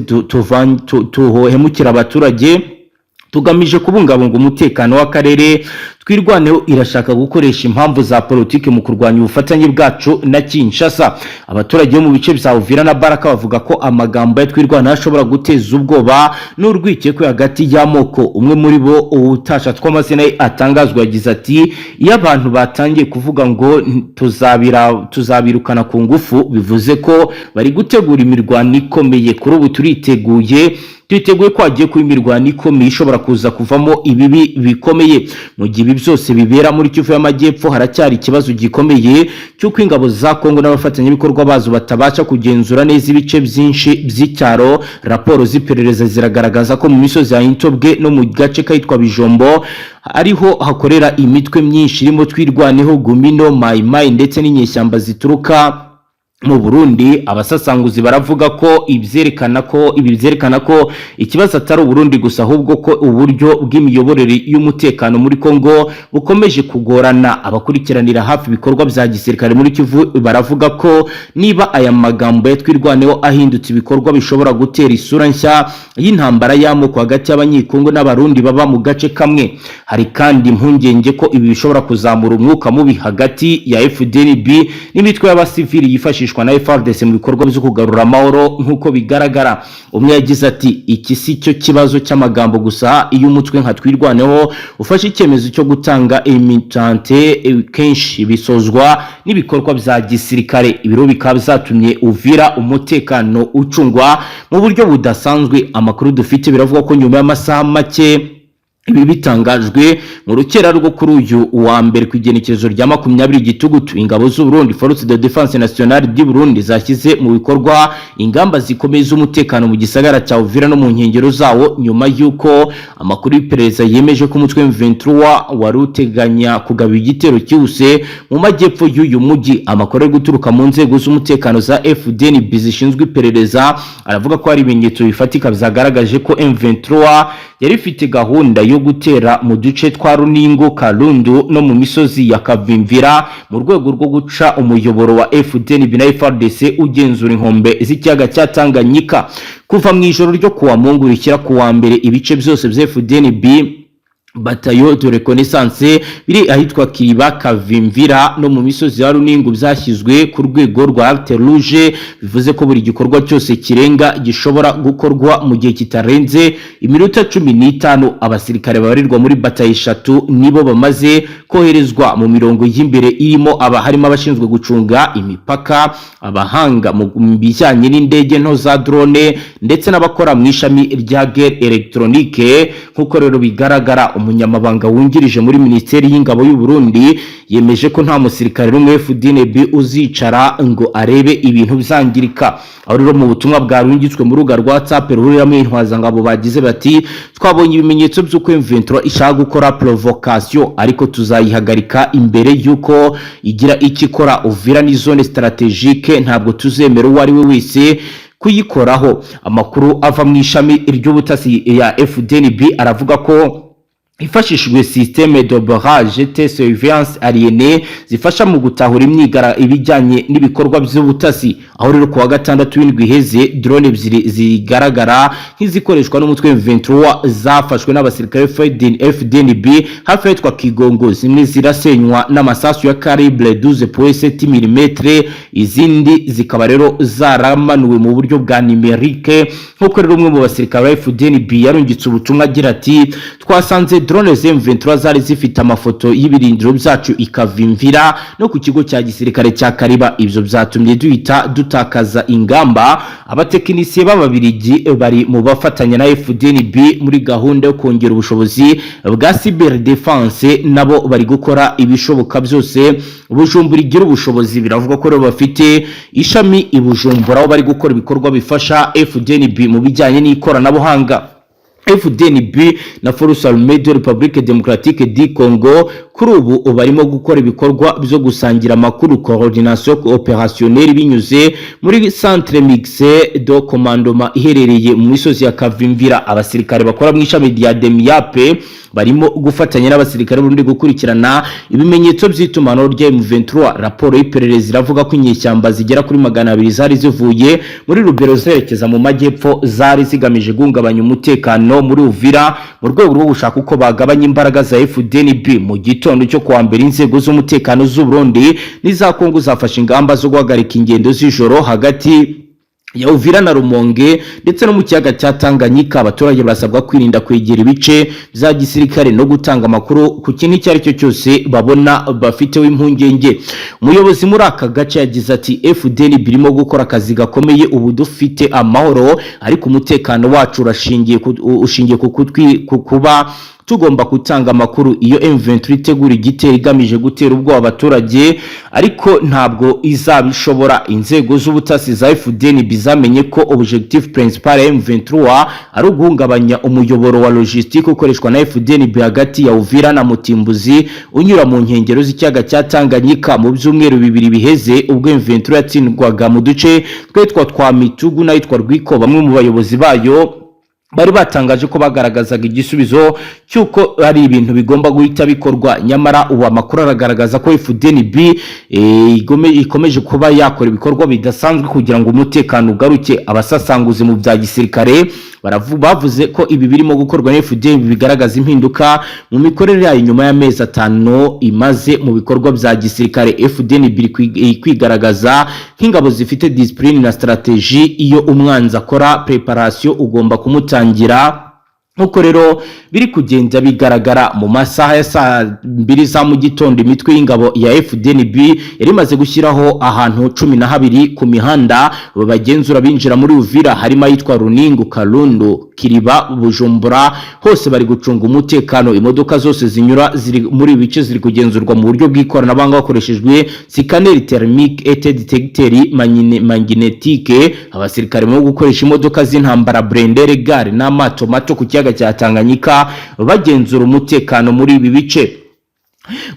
tuhemukire abaturage, tugamije kubungabunga umutekano w'akarere. Twirwaneho irashaka gukoresha impamvu za politiki mu kurwanya ubufatanye bwacu na Kinshasa." Abaturage bo mu bice bya Uvira na Baraka bavuga ko amagambo ya Twirwaneho ashobora guteza ubwoba n'urwikekwe hagati y'amoko. Umwe muri bo utashatse ko amazina ye atangazwa yagize ati: "Iyo abantu batangiye kuvuga ngo tuzabirukana ku ngufu, bivuze ko bari gutegura imirwano ikomeye. Kuri ubu turiteguye, twiteguye ko hagiye kuba imirwano ikomeye ishobora kuza kuvamo ibibi bikomeye." Mu gihe ibi byose bibera muri Kivu y'Amajyepfo, haracyari ikibazo gikomeye cy'uko ingabo za Kongo n'abafatanyabikorwa bazo batabasha kugenzura neza ibice byinshi by'icyaro. Raporo z'iperereza ziragaragaza ko mu misozi ya Intobwe no mu gace kahitwa Bijombo ariho hakorera imitwe myinshi irimo Twirwaneho, Gumino, Mayimayi ndetse n'inyeshyamba zituruka mu Burundi. Abasasanguzi baravuga ko ibi byerekana ko ikibazo atari Uburundi gusa, ahubwo ko uburyo bw'imiyoborere y'umutekano muri Kongo bukomeje kugorana. Abakurikiranira hafi ibikorwa bya gisirikare muri Kivu baravuga ko niba aya magambo ya Twirwaneho ahindutse ibikorwa, bishobora gutera isura nshya y'intambara y'amoko hagati y'Abanyekongo n'Abarundi baba mu gace kamwe. Hari kandi impungenge ko ibi bishobora kuzamura umwuka mubi hagati ya FDNB n'imitwe y'abasivili yifashishwa na FARDC mu bikorwa byo kugarura amahoro. Nk'uko bigaragara, umwe yagize ati: "Iki si cyo kibazo cy'amagambo gusa. Iyo umutwe nka Twirwaneho ufashe icyemezo cyo gutanga imitante, kenshi bisozwa n'ibikorwa bya gisirikare." Ibiro bikaba byatumye Uvira umutekano ucungwa mu buryo budasanzwe. Amakuru dufite biravuga ko nyuma y'amasaha make ibi bitangajwe, mu rukera rwo kuri uyu wa mbere ku igenekerezo rya 20 Gitugutu, ingabo z'u Burundi, Force de Défense Nationale du Burundi, zashyize mu bikorwa ingamba zikomeye z'umutekano mu gisagara cya Uvira no mu nkengero zawo, nyuma y'uko amakuru y'iperereza yemeje ko umutwe M23 wari uteganya kugaba igitero cyihuse mu majyepfo y'uyu mujyi. Amakuru ari guturuka mu nzego z'umutekano za FDNB zishinzwe iperereza aravuga ko hari ibimenyetso bifatika byagaragaje ko M23 yari ifite gahunda yo gutera mu duce twa Runingo, Kalundu no mu misozi ya Kavimvira mu rwego rwo guca umuyoboro wa FDNB na FARDC ugenzura inkombe z'ikiyaga cya Tanganyika. Kuva mu ijoro ryo kuwa Mungu rishyira kuwa mbere, ibice byose bya FDNB bataillon de reconnaissance biri ahitwa Kiriba, Kavimvira no mu misozi ya Runingu byashyizwe ku rwego rwa alerte rouge, bivuze ko buri gikorwa cyose kirenga gishobora gukorwa mu gihe kitarenze iminota 15. Abasirikare babarirwa muri batayo eshatu nibo bamaze koherezwa mu mirongo y'imbere, irimo aba harimo abashinzwe gucunga imipaka, abahanga mu bijyanye n'indege nto za drone ndetse n'abakora mu ishami rya guerre électronique. Nk'uko rero bigaragara, umunyamabanga wungirije muri Minisiteri y'Ingabo y'u Burundi yemeje ko nta musirikare n'umwe FDNB uzicara ngo arebe ibintu byangirika. Aho rero mu butumwa bwarungitswe mu rubuga rwa WhatsApp ruhuriramo intwazangabo bagize bati: "Twabonye ibimenyetso by'uko M23 ishaka gukora provocation, ariko tuzayihagarika imbere y'uko igira icyo ikora. Uvira ni zone stratégique, ntabwo tuzemera uwo ari we wese kuyikoraho." Amakuru ava mu ishami ry'ubutasi ya FDNB aravuga ko hifashishijwe système de barrage de surveillance aérienne zifasha mu gutahura imyigara ibijyanye n'ibikorwa by'ubutasi. Aho rero kuwa gatandatu w'indwi iheze, drone ebyiri zigaragara nk'izikoreshwa n'umutwe M23 zafashwe n'abasirikare FDNB hafi y'ahitwa Kigongo, zimwe zirasenywa n'amasasu ya calibre 12.7 mm, izindi zikaba rero zaramanuwe mu buryo bwa numérique. Nk'uko rero umwe mu basirikare ba FDNB yarungitse ubutumwa agira ati: "Twasanze drone M23 zari zifite amafoto y'ibirindiro byacu ikavimvira no ku kigo cya gisirikare cya Kariba. Ibyo byatumye duhita dutakaza ingamba." Abatekinisiye b'Ababirigi bari mu bafatanya na FDNB muri gahunda yo kongera ubushobozi bwa cyber defense nabo bari gukora ibishoboka byose Bujumbura igira ubushobozi. Biravuga ko rero bafite ishami i Bujumbura aho bari gukora ibikorwa bifasha FDNB mu bijyanye n'ikoranabuhanga. FDNB na Force Armée de République Démocratique du Congo kuri ubu barimo gukora ibikorwa byo gusangira amakuru, coordination opérationnelle, binyuze muri centre mixte de commandement iherereye mu misozi ya Kavimvira. Abasirikare bakora mu ishami rya DEMIAP barimo gufatanya n'abasirikare b'Uburundi gukurikirana ibimenyetso by'itumanaho rya M23. Raporo y'iperereza iravuga ko inyeshyamba zigera kuri 200 zari zivuye muri Lubero zerekeza mu majyepfo, zari zigamije guhungabanya umutekano muri Uvira mu rwego rwo gushaka uko bagabanya imbaraga za FDNB. Mu gitondo cyo kuwa mbere, inzego z'umutekano z'u Burundi n'iza Kongo zafashe ingamba zo guhagarika ingendo z'ijoro hagati ya Uvira na Rumonge ndetse no mu kiyaga cya Tanganyika. Abaturage barasabwa kwirinda kwegera ibice bya gisirikare no gutanga amakuru ku kintu icyo ari cyo cyose babona bafiteho impungenge. Umuyobozi muri aka gace yagize ati: "FDN birimo gukora akazi gakomeye. Ubu dufite amahoro, ariko umutekano wacu urashingiye ushingiye ku kuba tugomba gutanga amakuru. Iyo M23 itegura igitero igamije gutera ubwoba abaturage, ariko ntabwo izabishobora." Inzego z'ubutasi za FDN zamenye ko objectif principal ya M23 ari uguhungabanya umuyoboro wa logistique ukoreshwa na FDNB hagati ya Uvira na Mutimbuzi, unyura mu nkengero z'ikiyaga cya Tanganyika. Mu byumweru 2 biheze, ubwo M23 yatsindwaga mu duce twitwa twa Mitugu n'ahitwa Rwiko, bamwe mu bayobozi bayo bari batangaje ko bagaragazaga igisubizo cy'uko ari ibintu bigomba guhita bikorwa. Nyamara ubu amakuru aragaragaza ko FDNB ikomeje kuba yakora ibikorwa bidasanzwe kugira ngo umutekano ugaruke. Abasasanguzi mu bya gisirikare bavuze ko ibi birimo gukorwa na FDNB bigaragaza impinduka mu mikorere yayo nyuma y'amezi 5 imaze mu bikorwa bya gisirikare. FDNB iri kwigaragaza nk'ingabo zifite discipline na strategy. Iyo umwanzi akora preparation, ugomba kumutangira, nk'uko rero biri kugenda bigaragara. Mu masaha ya saa 2 za mu gitondo, imitwe y'ingabo ya FDNB yari imaze gushyiraho ahantu 12 ku mihanda bagenzura binjira muri Uvira, harimo ahitwa Runingu, Kalundu, Kiriba, Bujumbura. Hose bari gucunga umutekano. Imodoka zose zinyura ziri muri ibi bice ziri kugenzurwa mu buryo bw'ikoranabuhanga hakoreshejwe scanner thermique et détecteur magnétique. Abasirikare barimo gukoresha imodoka z'intambara blindées, gare n'amato mato ku kiyaga cya Tanganyika bagenzura umutekano muri ibi bice.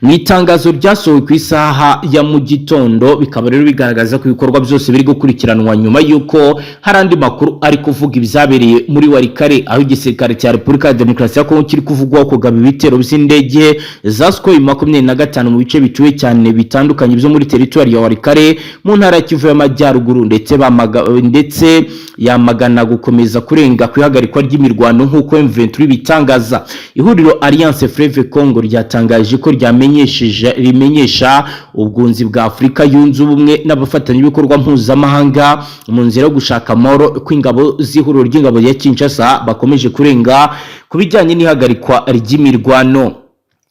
Mu itangazo ryasohowe ku isaha ya mu gitondo, bikaba rero bigaragaza ko ibikorwa byose biri gukurikiranwa nyuma y'uko hari andi makuru ari kuvuga ibyabereye muri Walikale, aho igisirikare cya Repubulika ya Demokarasi ya Kongo kiri kuvugwaho kugaba ibitero by'indege za Sukhoi 25 mu bice bituwe cyane bitandukanye byo muri teritwari ya Walikale mu ntara ya Kivu y'Amajyaruguru, ndetse yamagana gukomeza kurenga ku ihagarikwa ry'imirwano nk'uko M23 bitangaza. Ihuriro Alliance Fleuve Congo ryatangaje ko ryamenyesheje rimenyesha ubwunzi bwa Afurika Yunze Ubumwe n'abafatanyabikorwa mpuzamahanga mu nzira yo gushaka amahoro ko ingabo z'ihuriro ry'ingabo ya Kinshasa bakomeje kurenga ku bijyanye n'ihagarikwa ry'imirwano.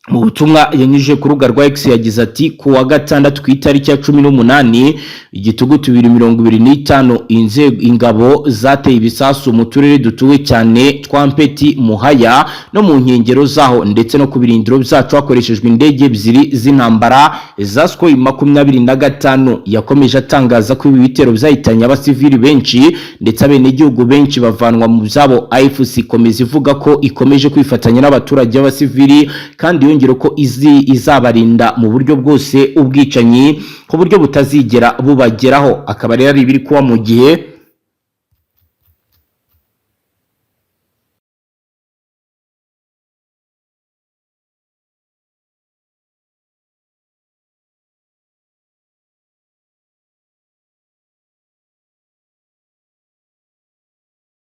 Mu butumwa yanyujije ku rubuga rwa X yagize ati: "Ku wa gatandatu ku itariki ya 18 Igitugutu 2025, inzego ingabo zateye ibisasu mu turere dutuwe cyane twa Mpeti, Muhaya no mu nkengero zaho, ndetse no ku birindiro byacu hakoreshejwe indege ebyiri z'intambara za Sukhoi 25." Yakomeje atangaza ko ibi bitero byahitanye abasivili benshi, ndetse abenegihugu benshi bavanwa mu byabo. AFC ikomeza ivuga ko ikomeje kwifatanya n'abaturage b'abasivili, kandi yongera ko izi izabarinda mu buryo bwose ubwicanyi ku buryo butazigera bubageraho. Akaba rero ari ibiri kuba mu gihe